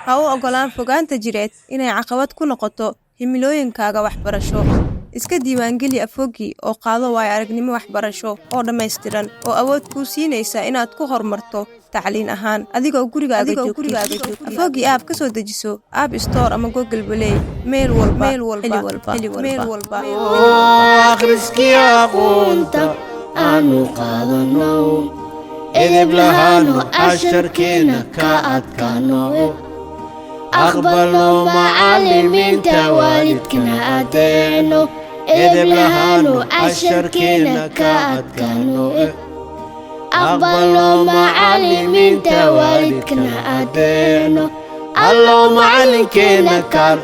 Ha u oggolaan fogaanta jireed inay caqabad ku noqoto himilooyinkaaga waxbarasho. Iska diiwaangeli Afogi oo qaado waayo-aragnimo waxbarasho oo dhammaystiran oo awood kuu siinaysa inaad ku horumarto tacliin ahaan adigoo gurigaaga joogtid. Afogi app ka soo dejiso App Store ama Google Play, meel walba, xilli walba, meel walba. Akhriskii aqoonta aanu qaadano, edeb lahaano, casharkeena ka adkaano, aqbalno macalimiinta, waalidkana adeeno, edeb lahaano, casharkeena ka adkaano, aqbalno macalimiinta, waalidkana adeeno. Allow macalinkeena kaal.